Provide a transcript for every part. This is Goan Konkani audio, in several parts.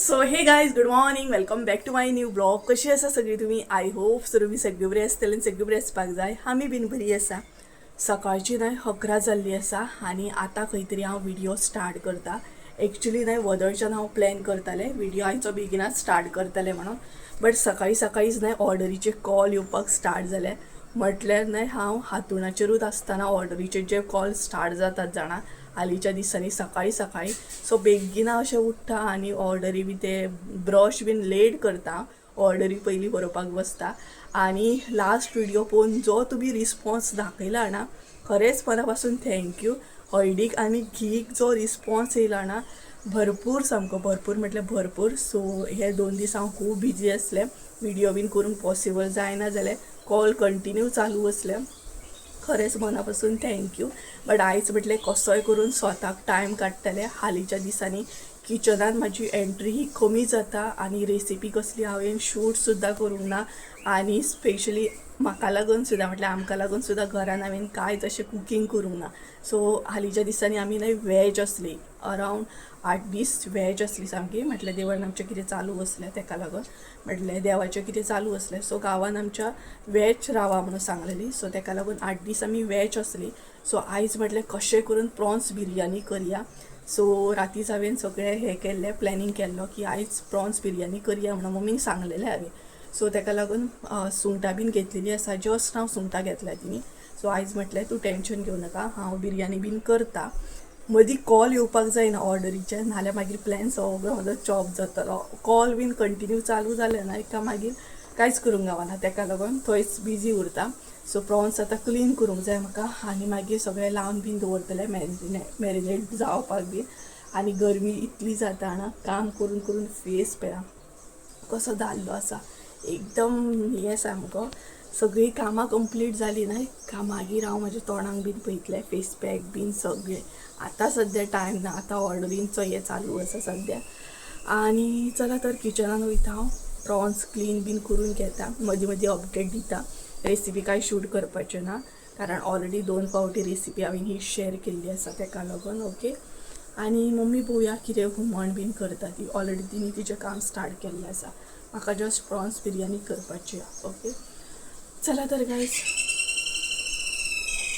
So hey guys, good morning, welcome back to my new vlog. कशी आसा सगळी तुमी? I hope so तुमी सगळी बरी आसतली आनी सगळी बरी आसपाक जाय. आमी बीन बरी आसा. सकाळची न्हय 11 जाल्ली आसा आनी आतां खंय तरी हांव व्हिडिओ स्टार्ट करता. एक्चुली न्हय वदळच्यान हांव प्लॅन करतालें व्हिडिओ आयचो बेगिनाच स्टार्ट करतलें म्हणून, बट सकाळी सकाळीच न्हय ऑर्डरीचे कॉल येवपाक स्टार्ट जाले. म्हटल्यार न्हय हांव हातुणाचेरूच आसतना ऑर्डरीचे जे कॉल स्टार्ट जातात जाणा हालींच्या दिसांनी सकाळी सकाळी. सो बेगिना अशें उठ्ठा आनी ऑर्डरी बी ते ब्रश बीन लेट करता, ऑर्डरी पयलीं बरोवपाक बसता. आनी लास्ट व्हिडिओ पळोवन जो तुमी रिस्पॉन्स दाखयला ना, खरेंच मना पासून thank you. हळदीक आनी घीक जो रिस्पॉन्स येयला ना भरपूर, सामको भरपूर म्हटल्यार भरपूर. सो हे 2 दीस हांव खूब बिजी आसलें, व्हिडिओ बीन करूंक पॉसिबल जायना जालें, कॉल कंटिन्यू चालू आसले. खरेंच मना पासून thank you. But आयज म्हटलें कसोय करून स्वताक टायम काडटलें. हालींच्या दिसांनी किचनान म्हाजी एंट्री ही कमी जाता आनी रेसिपी कसली हांवें शूट सुद्दां करूंक ना. आनी स्पेशली म्हाका लागून सुद्दां, म्हटल्यार आमकां लागून सुद्दां घरान हांवें कांयच अशें कुकींग करूंक ना. सो हालींच्या दिसांनी आमी न्हय वॅज आसली, अरावंड 8 दीस वॅज आसली सामकी. म्हटल्यार देवळान आमचें कितें चालू आसलें तेका लागून, म्हटल्यार देवाचें कितें चालू आसलें. सो गांवान आमच्या वॅज रावा म्हणून सांगलेली, सो तेका लागून 8 दीस आमी वॅज आसली. सो आयज म्हटलें कशें करून प्रॉन्स बिरयानी करया. सो रातीच हांवें सगळें हें केल्लें, प्लॅनिंग केल्लो की आयज प्रॉन्स बिरयानी करया म्हणून मम्मीक सांगलेलें हांवें. सो तेका लागून सुंगटां बीन घेतलेली आसा, जस्ट हांव सुंगटां घेतल्या तिणी. सो आयज म्हटलें तूं टेंशन घेवं नाका, हांव बिरयानी बीन करता. मदीं कॉल येवपाक जायना ऑर्डरीचे, नाल्यार मागीर प्लॅन सगळो म्हजो चॉप जातलो. कॉल बीन कंटिन्यू चालू जाले ना एका मागीर कांयच करूंक गावना, तेका लागून थंयच बिजी उरता. सो प्रॉन्स आतां क्लीन करूंक जाय म्हाका आनी मागीर सगळें लावन बीन दवरतलें मॅरिनेट जावपाक बीन. आनी गरमी इतली जाता ना, काम करून करून फेस पळया कसो जाल्लो आसा, एकदम हें सामको. सगळीं कामां कंप्लीट जालीं न्हय का मागीर हांव म्हाज्या तोंडाक बीन पळयतलें, फेस पॅक बीन सगळें. आतां सद्या टायम ना, आतां ऑर्डरींचो हें चालू आसा सद्या. आनी चला तर किचनान वयता हांव, प्रॉन्स क्लीन बीन करून घेता, मदीं मदीं अपडेट दिता. रेसिपी कांय शूट करपाचें ना कारण ऑलरेडी 2 फावटी रेसिपी हांवें ही शेअर केल्ली आसा तेका लागून. ओके, आनी मम्मी पळोवया कितें हुमण बीन करता ती, ऑलरेडी तिणी तिचें काम स्टार्ट केल्लें आसा. म्हाका जस्ट प्रॉन्स बिरयानी करपाची. ओके चला तर गायज,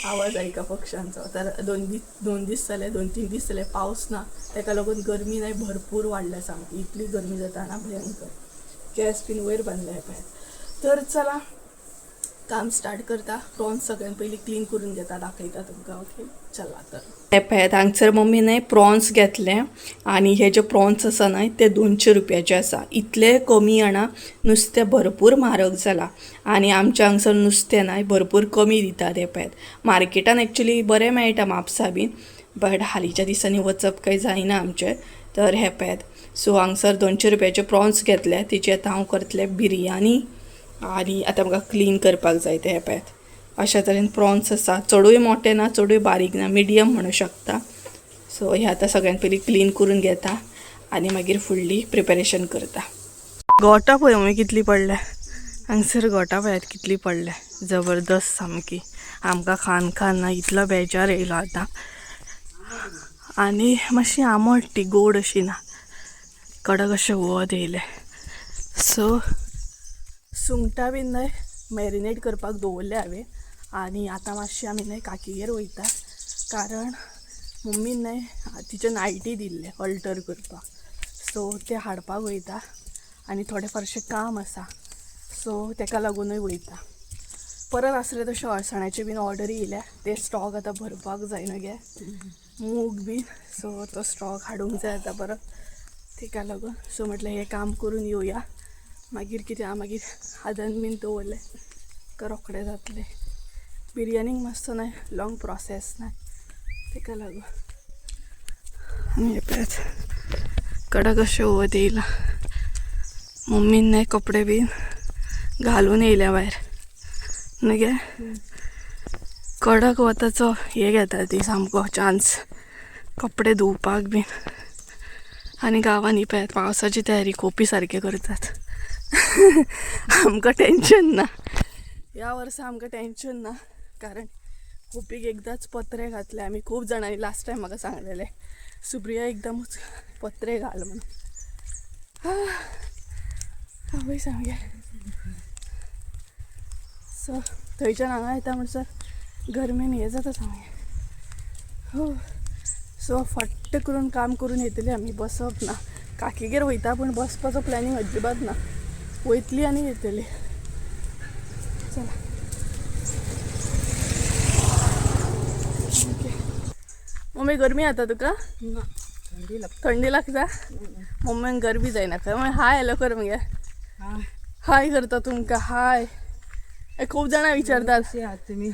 आवाज आयका पक्षांचो. तर 2 दीस जाले, 2-3 दीस जाले पावस ना, तेका लागून गरमी न्हय भरपूर वाडल्या सामकी, इतली गरमी जाता ना भयंकर. गॅस बीन वयर बांदले पळय. तर चला काम स्टार्ट करता, प्रॉन्स सगळ्यान पयलीं क्लीन करून घेता, दाखयता तुमकां. ओके चला तर हे पळयात हांगसर मम्मी न्हय प्रॉन्स घेतले आनी हे जे प्रॉन्स आसा न्हय ते 200 रुपयाचे आसा. इतले कमी जाणा, नुस्तें भरपूर म्हारग जालां आनी आमच्या हांगसर नुस्तें न्हय भरपूर कमी दितात. हे पळयात मार्केटान एक्चुली बरें मेळटा म्हापसा बीन, बट हालींच्या दिसांनी वचप कांय जायना आमचें. तर हे पळयात, सो हांगसर 200 रुपयाचे प्रॉन्स घेतले, तिची आतां हांव करतलें बिरयानी. आनी आतां म्हाका क्लीन करपाक जाय ते. हे पळयात अशा तरेन प्रॉन्स आसा, चडूय मोठे ना चडूय बारीक ना, मिडियम म्हणू शकता. सो हे आतां सगळ्यान पयलीं क्लीन करून घेता आनी मागीर फुडली प्रिपेरेशन करता. गोठां पळय मम्मी कितली पडल्या हांगसर, गोठां पळयात कितली पडल्या, जबरदस्त सामकी. आमकां खान खान ना इतलो बेजार येयलो आतां. आनी मातशी आमट ती, गोड अशी ना, कडक अशें वत येयलें. सो सुंगटां बीन न्हय मॅरिनेट करपाक दवरलें हांवें. आनी आतां मातशें आमी न्हय काकीगेर वयता कारण मम्मीन न्हय तिचे नायटी दिल्ले अल्टर करपाक, सो ते हाडपाक वयता. आनी थोडें फारशें काम आसा सो तेका लागूनय वयता. परत आसले तशें अळसाण्याचे बीन ऑर्डरी येयल्या, ते स्टॉक आतां भरपाक जाय न्हू गे, मूग बीन, सो तो स्टॉक हाडूंक जाय आतां परत, तेका लागून. सो म्हटलें हें काम करून येवया, मागीर कितें आहा मागीर आदन बीन दवरलें का रोखडें जातलें. बिरयानीक मातसो न्हय लॉंग प्रोसेस न्हय, तेका लागून. आनी हे पळयात कडक अशें वत येयलां. मम्मीन न्हय कपडे बीन घालून येयल्या भायर न्हय गे, कडक वताचो हे घेता ती सामको चान्स कपडे धुवपाक बीन. आनी गांवांनी पळयात पावसाची तयारी खोपी सारके करतात. आमकां टेंशन ना ह्या वर्सा, आमकां टेंशन ना कारण खोपीक एकदांच पत्रे घातले आमी. खूब जाणांनी लास्ट टायम म्हाका सांगलेलें सुप्रिया एकदमच पत्रे घाल म्हणून. आवय सामकें. सो थंयच्यान हांगा येता म्हणसर गरमेन हें जाता सामकें. हो, सो फट्ट करून काम करून येतली आमी, बसप ना. काकीगेर वयता पूण बसपाचो प्लॅनिंग अजिबात ना. वयतली आनी येतली. चला ओके. मम्मी गरमी जाता तुका? ना, थंडी लागता. थंडी लागता? मम्मीन गरमी जायना. मागीर हाय हॅलो कर मगे. हाय करता तुमकां. हाय. खूब जाणां विचारतात. कशी आहात तुमी?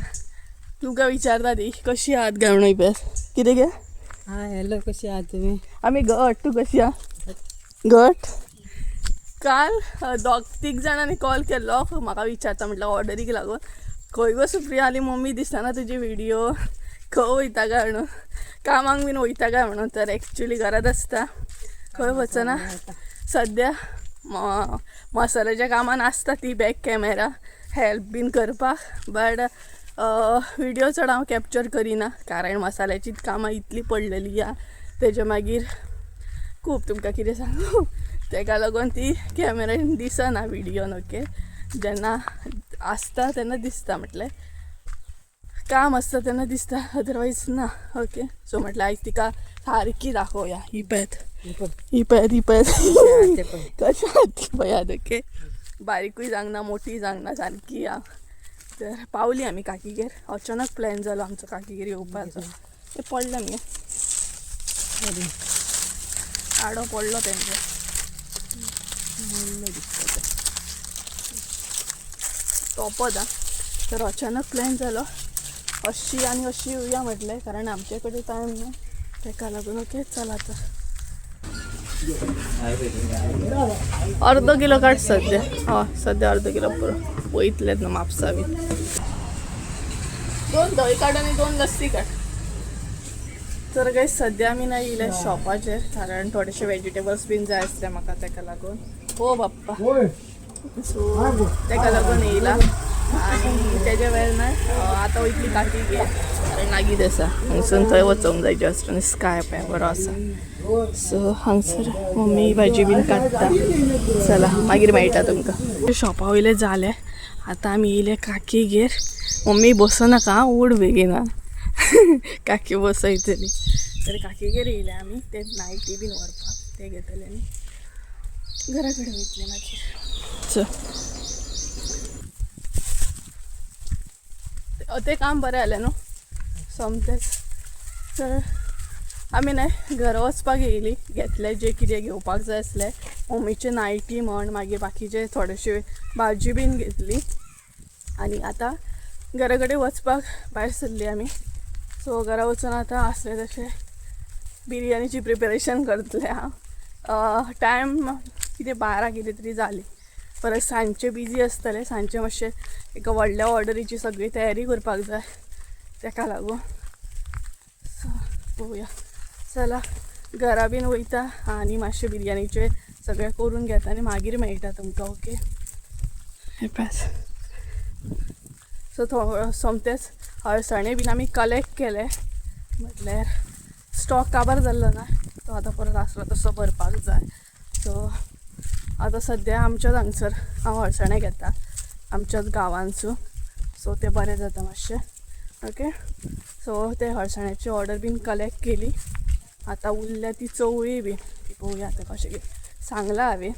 तुमकां विचारतात ती कशी आहात काय म्हणून इपेस कितें गे? हाय हॅलो, कशी आहात तुमी? आमी घट. तूं कशी आहा? घट. काल दोग तीग जाणांनी कॉल केल्लो म्हाका विचारता म्हटल्यार ऑर्डरीक लागून खंय गो सुप्रिया आली मम्मी दिसना तुजी व्हिडिओ, खंय वयता काय म्हणून, कामाक बीन वयता काय म्हणून. तर एक्चुली घरात आसता, खंय वचना सद्या. मसाल्याच्या कामान आसता ती बॅक कॅमेरा हेल्प बीन करपाक, बट व्हिडिओ चड हांव कॅप्चर करिना कारण मसाल्याची कामां इतली पडलेली आहा. तेजे मागीर खूब तुमकां कितें सांगू, तेका लागून ती कॅमेरान दिसना व्हिडियोन. ओके, जेन्ना आसता तेन्ना दिसता, म्हटल्यार काम आसता तेन्ना दिसता, अदरवायज ना. ओके, सो म्हटल्यार आयज तिका सारकी दाखोवया. ही पळयात, ही पळयात, ही पळयात कशें आहा ती पळयात. ओके, बारीकूय जावंक ना, मोठी जावंक ना, सारकी आहा. तर पावली आमी काकीगेर. अचानक प्लॅन जालो आमचो काकीगेर येवपाचो. ते पडलें मगे, आडो पडलो तेंचो दिसता तोपत. तर अचानक प्लॅन जालो अशी आनी अशी येवया म्हटलें, कारण आमचे कडेन टायम ना तेका लागून. ओके, चला तर अर्दो किलो काड सद्या. हय, सद्या अर्दो किलो पुरो. वयतलेच न्हू म्हापसा बीन. दोन धंय काड आनी दोन लस्सी काड. तर काय सद्या आमी ना येयले शॉपाचेर, कारण थोडेशे वेजिटेबल्स बीन जाय आसले म्हाका तेका लागून. हो बाप्पा, सो तेका लागून येयला. आनी तेजे वेळ ना आतां वयतली काकी घे, कारण लागींच आसा हांगसून. थंय वचोंक जाय जस्ट. आनी स्काय पळय बरो आसा. सो हांगसर मम्मी भाजी बीन काडटा. चला मागीर मेळटा तुमकां. शॉपा वयले जाले, आतां आमी येयले काकीगेर. मम्मी बसनाका, उड बेगीन. काकी बसयतली. तर काकीगेर येयले आमी ते नायटी बीन व्हरपाक, ते घेतले आनी घरा कडेन वयतले मागीर. चल, ते काम बरें जालें न्हू सोमतेंच. तर आमी न्हय घरा वचपाक येयली, घेतले जे कितें घेवपाक जाय आसलें, मम्मीचे नायटी म्हण, मागीर बाकीचे थोडेशे भाजी बीन घेतली आनी आतां घरा कडेन वचपाक भायर सरली आमी. सो घरा वचून आतां आसले तशें बिरयानीची प्रिपेरेशन करतलें हांव. टायम कितें 12 कितें तरी जाली. परत सांजचे बिजी आसतलें. सांजचें मातशें एका व्हडल्या ऑर्डरीची सगळी तयारी करपाक जाय, तेका लागून. सो पळोवया. चला घरा बीन वयता आनी मातशें बिरयानीचें सगळें करून घेता आनी मागीर मेळटा तुमकां. ओके, हें पळयात. सो थोडो सोमतेच अळसाणे बीन आमी कलेक्ट केले, म्हटल्यार स्टॉक काबार जाल्लो ना, तो आतां परत आसलो तसो भरपाक जाय. सो आतां सद्या आमच्याच हांगसर हांव अळसाणे घेता, आमच्याच गांवांसून. सो तें बरें जाता मातशें. ओके, सो ते हळसाण्याची ऑर्डर बीन कलेक्ट केली. आतां उरल्या ती चवळी बीन, ती पळोवया आतां कशें कितें सांगलां हांवें.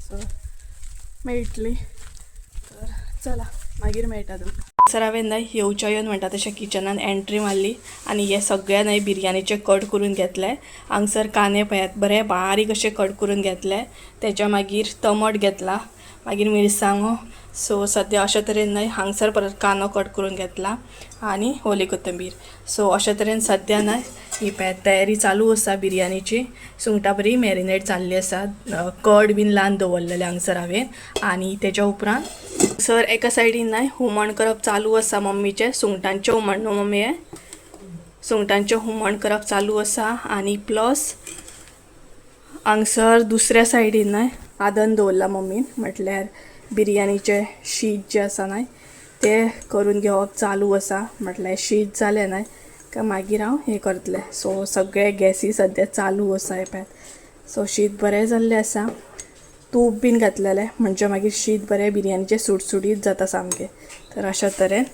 सो मेळटली. तर चला मागीर मेळटा तुमकां. सर हांवें न्हय येवच्या येवन म्हणटा तशें किचनान एंट्री मारली आनी हे सगळे न्हय बिरयानीचे कट करून घेतले. हांगसर कांदे पळयात बरे बारीक अशे कट करून घेतले. तेच्या मागीर टमाट घेतला, मागीर मिरसांगो. सो सद्या अशे तरेन न्हय हांगसर परत कांदो कट करून घेतला आनी ओली कोथंबीर. सो अशे तरेन सद्या न्हय ही पळयात तयारी चालू आसा बिरयानीची. सुंगटां बरी मॅरिनेट जाल्ली आसा, कड बीन लावन दवरलेले हांगसर हांवें. आनी तेच्या उपरांत सर एका सायडीन न्हय हुमण करप चालू आसा मम्मीचें, सुंगटांचें हुमण न्हू मम्मी? हें सुंगटांचें हुमण करप चालू आसा. आनी प्लस हांगसर दुसऱ्या सायडीन न्हय आदन दवरला मम्मीन, म्हटल्यार बिरयानीचें शीत जें आसा न्हय तें करून घेवप चालू आसा. म्हटल्यार शीत जालें न्हय काय मागीर हांव हें करतलें. सो सगळे गॅसी सद्या चालू आसा हे पळयात. सो शीत बरें जाल्लें आसा. तूप बीन घातलेलें म्हणजे मागीर शीत बरें बिरयानीचें सुटसुटीत जाता सामकें. तर अशा तरेन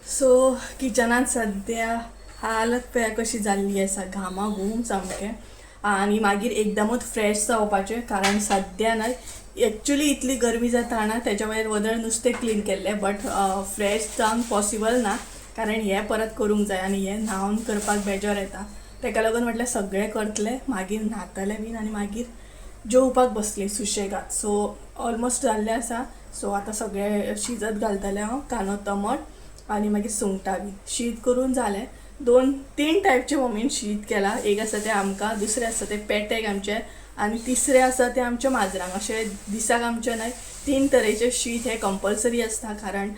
सो किचनान सद्या हालत पळया कशी जाल्ली आसा, घामा घूम सामकें. आनी मागीर एकदमूच फ्रेश जावपाचें, कारण सद्या न्हय एक्चुली इतली गरमी जाता ना, तेच्या वयर वदळ नुस्तें क्लीन केल्लें, बट फ्रेश जावंक पॉसिबल ना, कारण हें परत करूंक जाय आनी हें न्हांवन करपाक बेजार येता. तेका लागून म्हटल्यार सगळें करतलें, मागीर न्हातलें बीन आनी मागीर जेवपाक बसलें सुशेगाद. सो ऑलमोस्ट जाल्लें आसा. सो आतां सगळें शिजत घालतलें हांव, कांदो टमाट आनी मागीर सुंगटां बीन. शीत करून जालें. 2-3 टायपचें मम्मीन शीत केलां. एक आसा तें आमकां, दुसरें आसा तें पेटेक आमचें, आनी तिसरें आसा तें आमच्या माजरांक. अशें दिसाक आमचें न्हय 3 तरेचें शीत हें कंपल्सरी आसता, कारण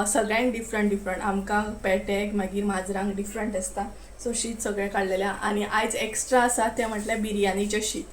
सगळ्यांक डिफरंट डिफरंट, आमकां पेटेक मागीर माजरांक डिफरंट आसता. सो शीत सगळें काडलेलें आनी आयज एक्स्ट्रा आसा तें म्हटल्यार बिरयानीचें शीत.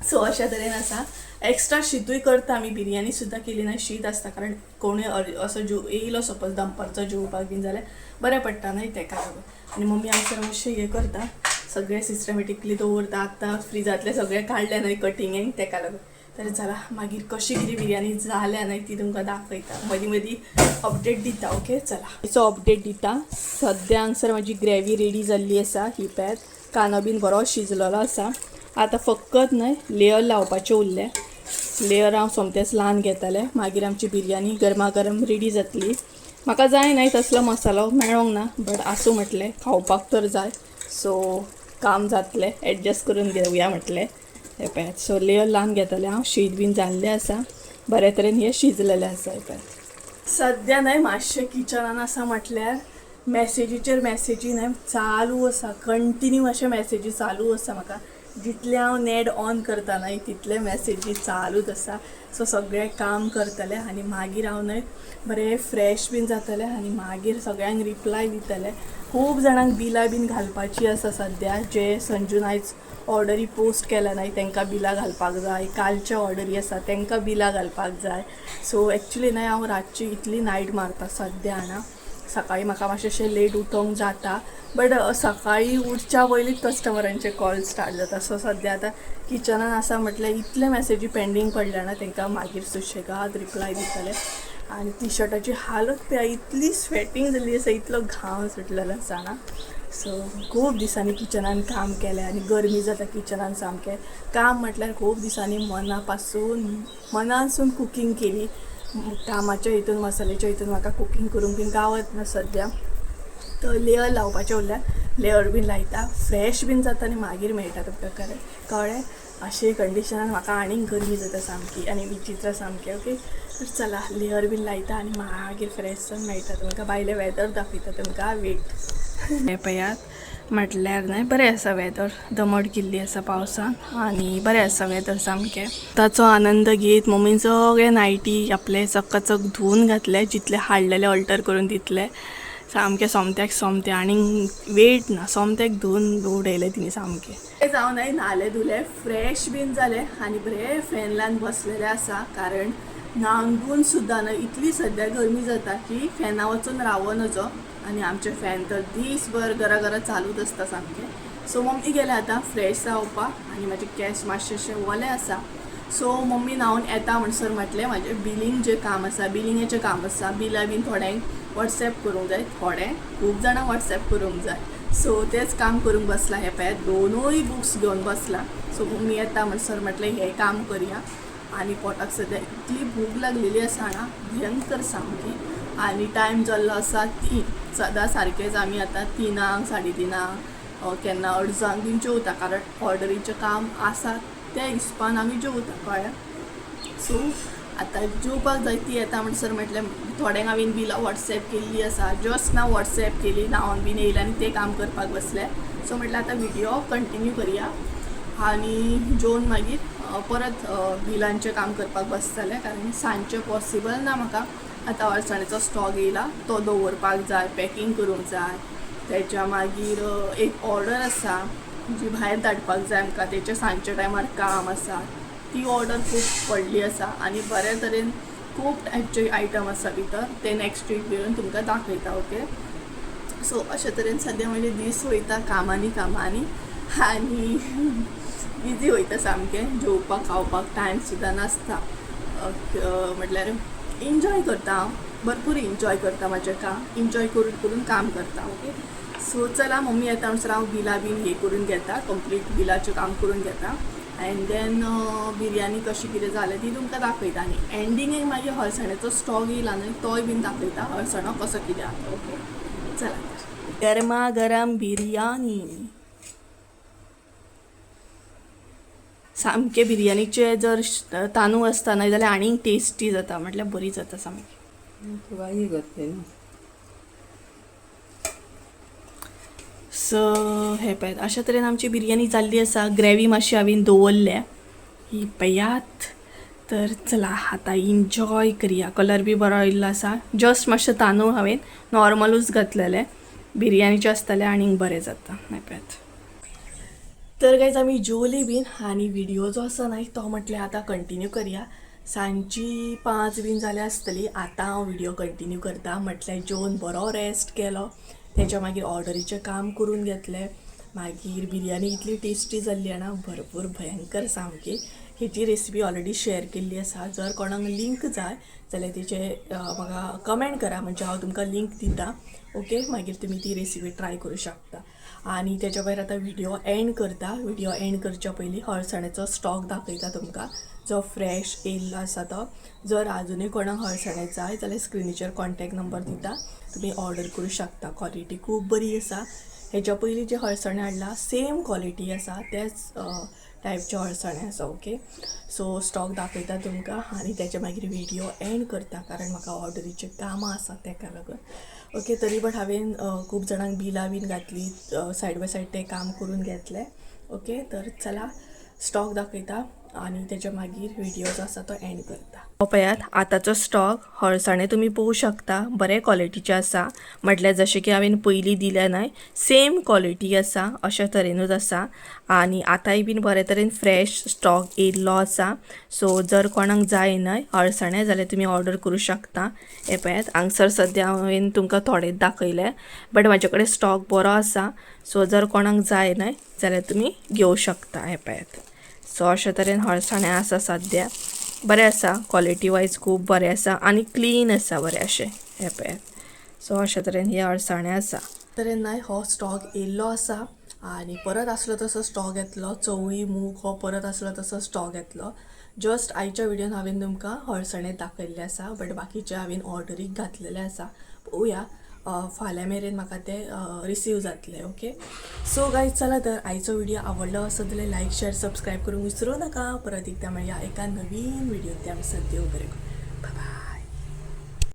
सो अशा तरेन आसा. एक्स्ट्रा शितूय करता आमी, बिरयानी सुद्दां केली ना, शीत आसता, कारण कोणूय असो जेव येयलो सपोज दनपारचो जेवपाक बीन जाल्यार बरें पडटा न्हय तेका लागून. आनी मम्मी हांगसर मातशें हें करता, सगळें सिस्टमॅटिकली दवरता. आतां फ्रिजांतलें सगळें काडलें न्हय कटिंगेक तेका लागून. तर चला मागीर कशी कितें बिरयानी जाल्या न्हय ती तुमकां दाखयता, मदीं मदीं अपडेट दिता. ओके चला हेचो अपडेट दिता. सद्या हांगसर म्हाजी ग्रेवी रेडी जाल्ली आसा. ही पळयात कांदो बीन बरो शिजलेलो आसा. आतां फकत न्हय लेयर लावपाचें उरलें. लेयर हांव सोमतेंच ल्हान घेतलें, मागीर आमची बिरयानी गरमागरम रेडी जातली. म्हाका जाय न्हय तसलो मसालो मेळोंक ना, बट आसूं म्हटलें, खावपाक तर जाय. सो काम जातलें, एडजस्ट करून घेवया म्हटलें. हें पळयात, सो लेयर ल्हान घेतलें हांव. शीत बीन जाल्लें आसा, बरे तरेन हें शिजलेलें आसा. हें पळयात सद्या न्हय मातशें किचनान आसा म्हटल्यार मॅसेजीचेर मॅसेजी न्हय चालू आसा, कंटिन्यू अशे मॅसेजी चालू आसा. म्हाका जितलें हांव नेट ऑन करता न्हय तितले मॅसेजी चालूच आसा. सो सगळें काम करतलें आनी मागीर हांव न्हय बरें फ्रेश बीन जातलें आनी मागीर सगळ्यांक रिप्लाय दितलें. खूब जाणांक बिलां बीन घालपाची आसा सद्या, जे संजून आयज ऑर्डरी पोस्ट केल्या न्हय तांकां बिलां घालपाक जाय, कालचे ऑर्डरी आसा तांकां बिलां घालपाक जाय. सो एक्चुली न्हय हांव रातची इतली नायट मारता सद्या जाणा. सकाळी म्हाका मातशें अशें लेट उठोंक जाता, बट सकाळी उठच्या पयलींच कस्टमरांचे कॉल स्टार्ट जाता. सो सद्या आतां किचनान आसा म्हटल्यार इतले मॅसेजी पेंडींग पडल्या ना, तांकां मागीर सुशेगाद रिप्लाय दितलें. आनी टी शर्टाची हालत पळया, इतली स्वेटींग जाल्ली आसा, इतलो घाम सुटलेलो आसा जाणा. सो खूब दिसांनी किचनान काम केलें आनी गरमी जाता किचनान सामकें. काम म्हटल्यार खूब दिसांनी मनासून कुकींग केली. कामाच्या हितून मसाल्याच्या हितून म्हाका कुकींग करूंक बीन गावत ना सद्या. तर लेयर लावपाचें उरल्यार लेयर बीन लायता, फ्रेश बीन जाता आनी मागीर मेळटा तुमकां. खरें कळ्ळें? अशे कंडिशनान म्हाका आनीक गरमी जाता सामकी आनी विचित्र सामकें. ओके तर चला लेयर बीन लायता आनी मागीर फ्रेश जावन मेळटा तुमकां. भायलें वेदर दाखयता तुमकां, वेट. हें पळयात म्हटल्यार न्हय बरें आसा वेदर, दमट केल्ली आसा पावसान आनी बरें आसा वेदर सामकें. ताचो आनंद घेत मम्मीन सगळे नायटी आपले चकाचक धुवन घातले, जितले हाडलेले ऑल्टर करून तितले सामकें सोमत्याक सोमतें, आनीक वेट ना, सोमत्याक धुवन उडयलें तिणें सामकें. जावन न्हय न्हाले धुले, फ्रेश बीन जालें आनी बरें फॅन लावन बसलेलें आसा, कारण न्हावन धुवन सुद्दां न्हय इतली सद्या गरमी जाता की फॅना वचून रावो नजो. आनी आमचें फॅन तर दीसभर गरा गरा चालूच आसता सामकें. सो मम्मी गेल्या आतां फ्रेश जावपाक आनी म्हाजे केंस मातशे अशे ओले आसा. सो मम्मी न्हांवन येता म्हणसर म्हटलें म्हाजें बिलींग जें काम आसा, बिलिंगेचें काम आसा, बिलां बीन थोड्यांक वॉट्सॅप करूंक जाय, थोडे खूब जाणांक वॉट्सॅप करूंक जाय. सो तेंच काम करूंक बसलां. हें पळयात दोनूय बुक्स घेवन बसलां. सो मम्मी येता म्हणसर म्हटलें हें काम करया. आनी पोटाक सद्या इतली भूक लागलेली आसा ना, भयंकर सामकी. आनी टायम जाल्लो आसा 3, सदां सारकेंच आमी आतां 3 3:30 केन्ना 2:30 बीन जेवता, कारण ऑर्डरीचें काम आसा त्या हिसपान आमी जेवता, कळ्ळें. सो आतां जेवपाक जाय, ती येता म्हणसर म्हटलें थोड्यांक हांवें बिलां वॉट्सॅप केल्ली आसा, जस्ट ना वॉट्सॅप केली, न्हांवन बीन येयलें आनी तें काम करपाक बसलें. सो म्हटलें आतां विडियो कंटिन्यू करया आनी जेवन मागीर परत बिलांचें काम करपाक बसतलें, कारण सांजचें पॉसिबल ना म्हाका. आतां अळसाण्याचो स्टॉक येयला तो दवरपाक जाय, पॅकींग करूंक जाय, तेच्या मागीर एक ऑर्डर आसा जी भायर धाडपाक जाय आमकां, तेचें सांजच्या टायमार काम आसा, ती ऑर्डर खूब व्हडली आसा आनी बरे तरेन खूब टायपचे आयटम आसा भितर, ते नॅक्स्ट वीक येवन तुमकां दाखयता. ओके सो अशे तरेन सद्या म्हजे दीस वयता कामांनी कामांनी आनी बिजी वयता सामकें. जेवपाक खावपाक टायम सुद्दां नासता. म्हटल्यार एन्जॉय करता हांव, भरपूर एन्जॉय करता म्हाजें काम, एन्जॉय करून करून काम करता. ओके, सो चला मम्मी येता म्हणसर हांव बिलां बीन हे करून घेता, कंप्लीट बिलाचें काम करून घेता. एन्ड then biryani कशी कितें जालें ती तुमकां दाखयता. आनी एंडिंगेक मागीर हळसाण्याचो स्टॉक येयला न्हय तोय बीन दाखयता, हळसाणो कसो कितें आसा. ओके, चला तर गरमा गरम बिरयानी. सामके बिरयानीचे जर तांदूळ आसता न्हय जाल्यार आनीक टेस्टी जाता, म्हटल्यार बरी जाता सामकी. तुका करते न्हू. सो हे पळयात, अशा तरेन आमची बिरयानी जाल्ली आसा. ग्रेवी मातशी हांवें दवरल्या, ही पळयात. तर चला आतां एन्जॉय करया. कलर बी बरो आयिल्लो आसा. जस्ट मातशें तांदूळ हांवें नॉर्मलूच घातलेले, बिरयानीचे आसतले आनीक बरें जाता. हें पळयात. तर गायज आमी जेवली बीन आनी व्हिडियो जो आसा न्हय तो म्हटल्यार आतां कंटिन्यू करया. सांजची 5 बीन जाल्या आसतली. आतां हांव व्हिडियो कंटिन्यू करता. म्हटल्यार जेवन बरो रेस्ट केलो, तेच्या मागीर ऑर्डरीचें काम करून घेतलें. मागीर बिरयानी इतली टेस्टी जाल्ली जाणा, भरपूर भयंकर सामकी. हेची रेसिपी ऑलरेडी शेअर केल्ली आसा. जर कोणाक लिंक जाय जाल्यार तेचे म्हाका कमेंट करा, म्हणजे हांव तुमकां लिंक दिता. ओके, मागीर तुमी ती रेसिपी ट्राय करूं शकता. आनी तेच्या भायर आतां व्हिडियो एंड करता. व्हिडियो एंड करच्या पयलीं हळसाण्याचो स्टॉक दाखयता तुमकां, जो फ्रेश येयल्लो आसा तो. जर आजुनूय कोणाक हळसाणे जाय जाल्यार स्क्रिनीचेर कॉन्टेक्ट नंबर दिता, तुमी ऑर्डर करूं शकता. क्वॉलिटी खूब बरी आसा. हेच्या पयलीं जे हळसाणे हाडला सेम क्वॉलिटी आसा, त्याच टायपचे हळसाणे आसा. ओके, सो स्टॉक दाखयता तुमकां आनी तेच्या मागीर व्हिडियो एंड करता, कारण म्हाका ऑर्डरीचें कामां आसा तेका लागून. ओके, तरी बट हांवें खूब जाणांक बिलां बीन घातली, सायड बाय सायड तें काम करून घेतलें. ओके, तर चला स्टॉक दाखयता आनी तेच्या मागीर व्हिडियो जो आसा तो एंड करता. हो पळयात आतांचो स्टॉक. हळसाणे तुमी पळोवंक शकता, बरे क्वॉलिटीचे आसा. म्हटल्यार जशें की हांवें पयलीं दिल्या न्हय सेम क्वॉलिटी आसा, अशा तरेनूच आसा. आनी आतांय बीन बरे तरेन फ्रेश स्टॉक येयल्लो आसा. सो जर कोणाक जाय न्हय हळसाणे जाल्यार तुमी ऑर्डर करूं शकता. हे पळयात हांगसर सद्या हांवें तुमकां थोडेच दाखयले, बट म्हाजे कडेन स्टॉक बरो आसा. सो जर कोणाक जाय न्हय जाल्यार तुमी घेवं शकता. हे पळयात, सो अशे तरेन हळसाणे आसा सद्या, बरें आसा, क्वॉलिटी वायज खूब बरें आसा आनी क्लीन आसा बरें अशें. हें पळयात, सो अशे तरेन हे अळसाणे आसा. तरेन न्हय हो स्टॉक येयल्लो आसा आनी परत आसलो तसो स्टॉक येतलो. चवळी मूग हो परत आसलो तसो स्टॉक येतलो. जस्ट आयच्या व्हिडियोन हांवें तुमकां हळसाणे दाखयल्ले आसा, बट बाकीचे हांवें ऑर्डरीक घातलेले आसा. पळोवया फाल्यां मेरेन म्हाका ते रिसीव जातले. ओके, सो गायज चला तर आयचो व्हिडिओ आवडलो आसत जाल्यार लायक शेअर सबस्क्रायब करूंक विसरूं नाका. परत एकदां मेळया एका नवीन व्हिडियोन. त्या सद्या बरें, बाय.